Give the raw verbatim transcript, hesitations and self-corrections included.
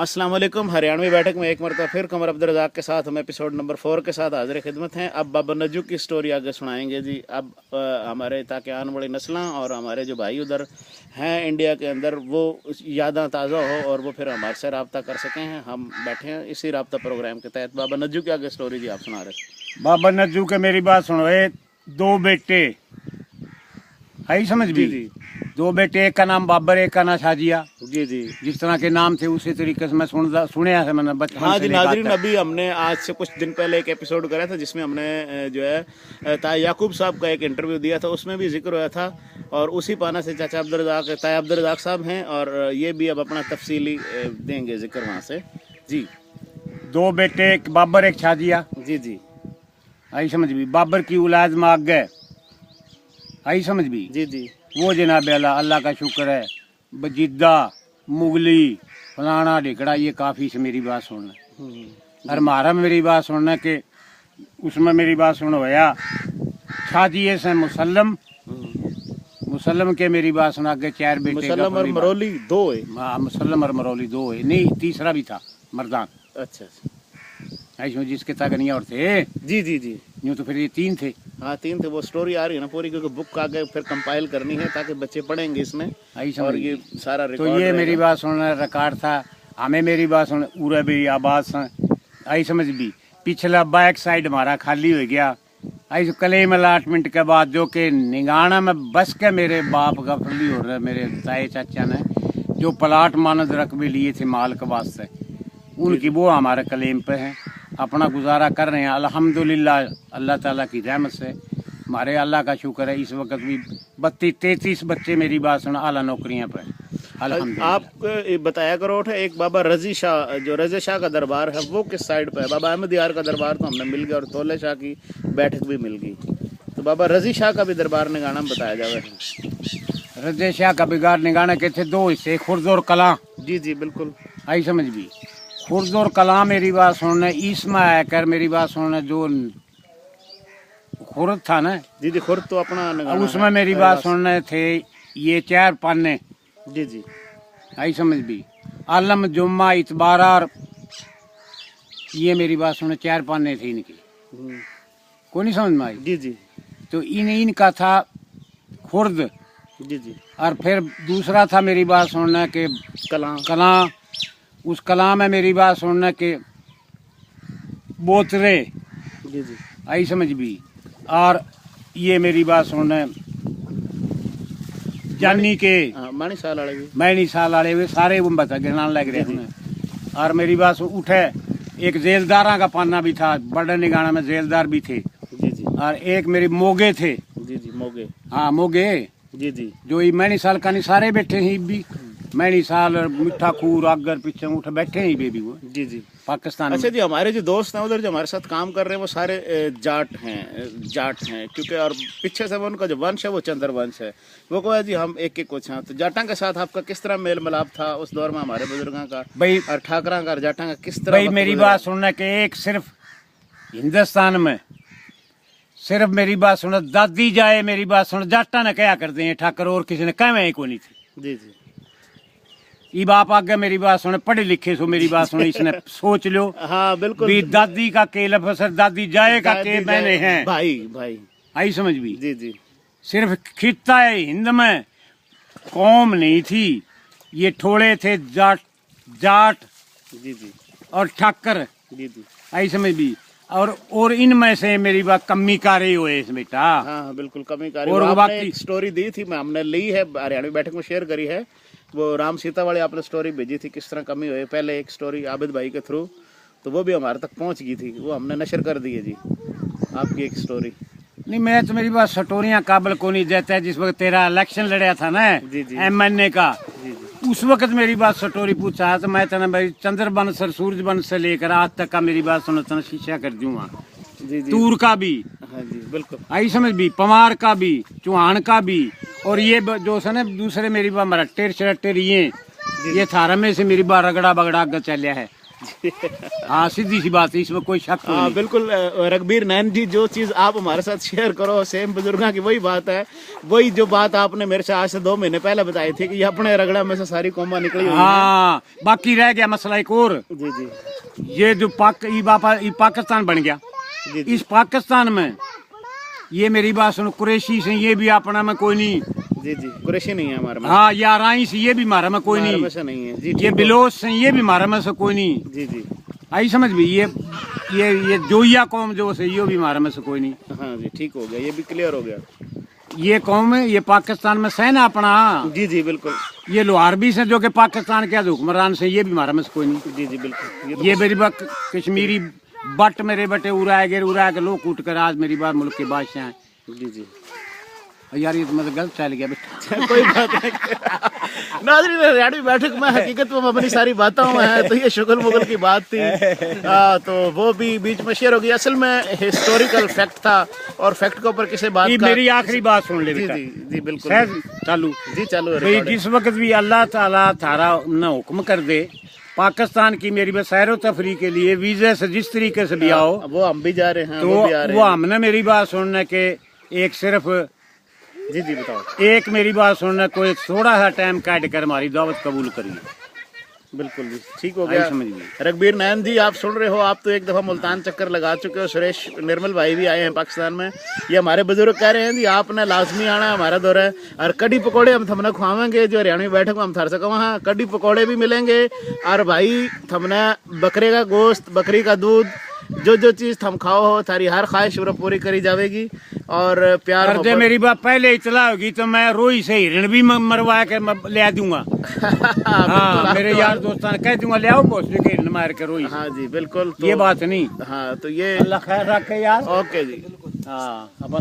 अस्सलाम वालेकुम। हरियाणवी बैठक में एक मरतबा फिर कमर अब्दुल रज़ाक के साथ हम एपिसोड नंबर फ़ोर के साथ हाजिर खिदमत हैं। अब बाबा नज्जू की स्टोरी आगे सुनाएंगे जी। अब अ, हमारे, ताकि आने वाली नस्लां और हमारे जो भाई उधर हैं इंडिया के अंदर, वो उस यादां ताज़ा हो और वो फिर हमारे से रब्ता कर सकें हैं। हम बैठे हैं इसी रब्ता प्रोग्राम के तहत। बाबा नज्जू की आगे स्टोरी जी आप सुना रहे। बाबा नज्जू के मेरी बात सुनो, ए, दो बेटे, आई समझ जी, भी? जी। दो बेटे, एक का नाम बाबर, एक का नाम शाजिया। जी, जी। जिस तरह के नाम थे, उसी तरीके से मैं सुनदा, सुनया है मैंने बचपन हाँ से जी, लेकर आज नाजरीन, तक। अभी हमने आज से कुछ दिन पहले एक एपिसोड करा था, जिसमें हमने, अ, जो है, अ, ताया याकूब साहब का एक इंटरव्यू दिया था, उसमें भी जिक्र हुआ था। और उसी पाना से चाचा अब्दुल रज़ाक, ताया अब्दुल रज़ाक साहब हैं, और, अ, ये भी अब अपना तफसीली, अ, देंगे जिक्र वहाँ से। जी। दो बेटे, एक बाबर, एक शाजिया। जी, जी। आई समझ भी? बाबर की औलाद में आगे, आई समझ भी? जी, जी। वो जनाब अल्लाह, अल्लाह का शुक्र है, बजीदा, मुगली, फलाना ढिकड़ा, ये काफ़ी से मेरी बात सुनना। हम्म। और म्हारा मेरी बात सुनना कि उसमें मेरी बात सुन होया, शाजिए से मुसल्लम, हम्म। मुसल्लम के मेरी बात सुना के चार बेटे मुसल्लम और गफर भी मरौली दो है। हाँ, मुसल्लम और मरौली दो है, नहीं, तीसरा भी था, मर्दान। अच्छा, अच्छा। ऐसे जिसके तगनिया और थे। जी, जी, जी। यूं तो फिर ये तीन थे। हाँ, तीन थे। वो स्टोरी आ रही है ना पूरी, क्योंकि बुक आगे फिर कंपाइल करनी है, ताकि बच्चे पढ़ेंगे इसमें। आई समझ और ये गई। सारा तो रिकॉर्ड ये रहेगा। मेरी बात सुनना, रिकॉर्ड था, हमें मेरी बात सुन, उरे भी आबाद सा, आई समझ भी। पिछला बैक साइड हमारा खाली हो गया। आई क्लेम अलाटमेंट के बाद जो कि निगाना में बस के मेरे बाप गफरली और मेरे ताए चाचा ने जो प्लाट मानद रकबे लिए थे माल के वास्ते, उनकी वो हमारे क्लेम पे हैं, अपना गुजारा कर रहे हैं। अल्हम्दुलिल्लाह, अल्लाह ताला की रहमत से, हमारे अल्लाह का शुक्र है, इस वक्त भी बत्तीस तैंतीस बच्चे मेरी बात सुन आला नौकरियां पे, अल्हम्दुलिल्लाह। आप ये बताया करो, उठे एक बाबा रजी शाह, जो रजी शाह का दरबार है, वो किस साइड पे है? बाबा अहमद यार का दरबार तो हमने मिल गया और तोले शाह की बैठक भी मिल गई, तो बाबा रजी शाह का भी दरबार निगाना में बताया जावे। रजी शाह का बिगाड़ निगाना के थे दो हिस्से, खुर्द और कलां। जी, जी, बिल्कुल। आई समझ भी? खुर्द और कलां मेरी बात सुनने, इसमें आया कर मेरी बात सुनने, जो खुर्द था ना, जी, जी, खुर्द तो अपना अब निगाना उसमें है, मेरी अरे बात बस। सुनने थे ये चार पाने। जी, जी। आई समझ भी? आलम, जुम्मा, इतबार और ये मेरी बात सुने, चार पाने थे इनके। हम्म। कोनी समझ में आई? जी, जी। तो इन, इनका था खुर्द। जी, जी। और फिर दूसरा था मेरी बात सुनने के कलां। कलां। उस कलां में मेरी बात सुनने के बोतरे। जी, जी। आई समझ भी? और ये मेरी बात सुनने जानी के हाँ, मानी साल वाले भी। मैनी साल वाले वे सारे वो बता गिनान लग रहे जी, जी। हैं। और मेरी बात सुन, उठे, एक जेलदारा का पाना भी था, बड़े निगाना में जेलदार भी थे। जी, जी। और एक मेरे मोगे थे। जी, जी, मोगे। हाँ, मोगे। जी, जी। जो ये मैनी साल का नहीं, सारे बैठे हैं इब भी। मैनी साल, मिठा खूर, आगर पीछे उठ बैठे हैं इबे भी वो। जी, जी। पाकिस्तान अच्छा में। जी, हमारे जो दोस्त हैं उधर, जो हमारे साथ काम कर रहे हैं, वो सारे, अ, जाट हैं, अ, जाट हैं, क्योंकि और पीछे से वो उनका जो वंश है, वो चंद्र वंश है। वो कहो जी, हम एक एक कुछ हैं। तो जाटां के साथ आपका किस तरह मेल मिलाप था उस दौर में हमारे बुजुर्गों का भाई, और ठाकरां का और जाटां का किस तरह भाई, वक्त मेरी गुजरा? बात सुनना कि एक सिर्फ हिंदुस्तान में सिर्फ मेरी बात सुन, दादी जाए, मेरी बात सुन, जाटां ने कहा करते हैं ठाकर, और किसी ने कहवे ही कोनी थी। जी, जी। इब आप आगे मेरी बात सुन, पढ़े लिखे सो, मेरी बात सुन, इसने सोच लो। हाँ, बिल्कुल। भी दादी का के लफ्ज है, दादी जाए का दादी के जाए, मैंने हैं। भाई, भाई। आई समझ भी? जी, जी। सिर्फ खित्ता है हिंद में कौम नहीं थी, ये ठोले थे जाट, जाट जी, जी। और ठाकर। जी, जी। आई समझ भी? और, और इनमें से मेरी बात कमी कारी हुए इस बेटा। हाँ, हाँ, बिल्कुल कमी कारी और हुए। आपने बाकी एक स्टोरी दी थी, मैं, हमने ली है, हरियाणवी बैठक में शेयर करी है। वो राम सीता वाली आपने स्टोरी भेजी थी, किस तरह कमी हुई। पहले एक स्टोरी आबिद भाई के थ्रू, तो वो भी हमारे तक पहुंच गई थी, वो हमने नशर कर दी है जी, आपकी एक स्टोरी। नहीं, मैं तो, मेरी बात स्टोरियां काबल को नहीं देता है। जिस वक्त तेरा इलेक्शन लड़या था ना, जी, जी। एमएनए का, जी, जी। उस वक्त मेरी बात स्टोरी पूछा तो मैं तेने भाई चंद्र वंश और सूरज वंश से लेकर आज तक का मेरी बात सुनो, तेने शीशा कर दूंगा। जी, जी। तूर का भी। हाँ जी, बिल्कुल। आई समझ भी, पवार का भी, चौहान का भी, और ये ब-, जो से ना दूसरे मेरी बात मरट्टे शरट्टे ये, जी, ये जी। थारा में से मेरी बात रगड़ा बगड़ा आगे चलिया है। हाँ, सीधी सी बात है, इसमें कोई शक नहीं। हाँ, बिल्कुल। अ, रघबीर नैन जी, जो चीज आप हमारे साथ शेयर करो, सेम बुजुर्गों की वही बात है। वही जो बात आपने मेरे से आज से दो महीने पहले बताई थी कि ये अपने रगड़ा में से सारी कौमां निकली हुई हैं। हाँ, बाकी रह गया मसला एक और। जी, जी। ये जो पाक, ये बापा, ये पाकिस्तान बन गया। जी, जी। इस पाकिस्तान में ये मेरी बात सुनो, कुरैशी से ये भी अपना में कोई नहीं। जी, जी, कुरैशी नहीं है हमारे में। हाँ, ये आराई से ये भी हमारे में कोई नहीं। हमारे में से नहीं है। जी, ये बिलोच से ये भी हमारे में से कोई नहीं। जी, जी। आई समझ भी, ये, ये, ये जोइया कौम जो से, ये भी हमारे में से कोई नहीं। हाँ जी, ठीक हो गया, ये भी क्लियर हो गया। ये कौम है, ये पाकिस्तान में से ना अपना। जी, जी, बिल्कुल। ये लोहार भी से जो कि पाकिस्तान के आज हुक्मरान से, ये भी हमारे में से कोई नहीं। जी, जी, बिल्कुल। ये तो ये कुछ मेरी बात कश्मीरी बट मेरे बटे उराए गए, उराए के लोग कूट कर आज मेरी बात मुल्क के बादशाह हैं। जी, जी। यार, ये तो मैं तो गलत चल गया बेटा। कोई बात नहीं। नाजरीन, हरियाणवी बैठक में हकीकत में अपनी सारी बातें हुई हैं, तो ये शुगल मुगल की बात थी। हाँ, तो वो भी बीच में शेयर हो गई। असल में हिस्टोरिकल फैक्ट था, और फैक्ट के ऊपर किसी बात ये का मेरी आखिरी बात सुन ले जी, बेटा। जी, जी, बिल्कुल। सहज चालू। जी, चालू है भाई, रिकॉर्ड। जिस वक्त भी अल्लाह ताला थारा ना हुक्म कर दे, पाकिस्तान की मेरी बस सैरो तफरी के लिए वीजे से जिस तरीके से भी हाँ, आओ, वो हम भी जा रहे हैं, तो वो भी आ रहे वो हैं। हमने मेरी बात सुनने के एक सिर्फ जी, जी, बताओ। एक मेरी बात सुनने को एक थोड़ा सा टाइम काट कर हमारी दावत कबूल करिए। बिल्कुल जी, ठीक हो आई गया। समझ में। रघबीर नैन जी, आप सुन रहे हो, आप तो एक दफ़ा मुल्तान चक्कर लगा चुके हो। सुरेश निर्मल भाई भी आए हैं पाकिस्तान में। ये हमारे बुजुर्ग कह रहे हैं जी, आपने लाजमी आना है हमारा दौरा है, और कड़ी पकौड़े हम थमने खुआवेंगे। जो हरियाणवी बैठक में हम थारे से कहा, हाँ, कड़ी पकौड़े भी मिलेंगे। और भाई, थमने बकरे का गोश्त, बकरी का दूध, जो जो चीज़ थम खाओ हो, थारी हर ख्वाहिश पूरा पूरी करी जावेगी। और प्यार कर दे मोहब्बत मेरी बात, पहले इतला होगी तो मैं रोई से हिरण भी म-, मरवा के म-, ले दूंगा। हाँ, बिल्कुल, हाँ, आप मेरे तो यार दोस्तां ने कह दूंगा, ले आओ भोसड़ी के हिरण मार के रोई से। हाँ जी, बिल्कुल। तो ये बात नहीं। हाँ, तो ये अल्लाह खैर रखे यार। ओके जी। हाँ, अपन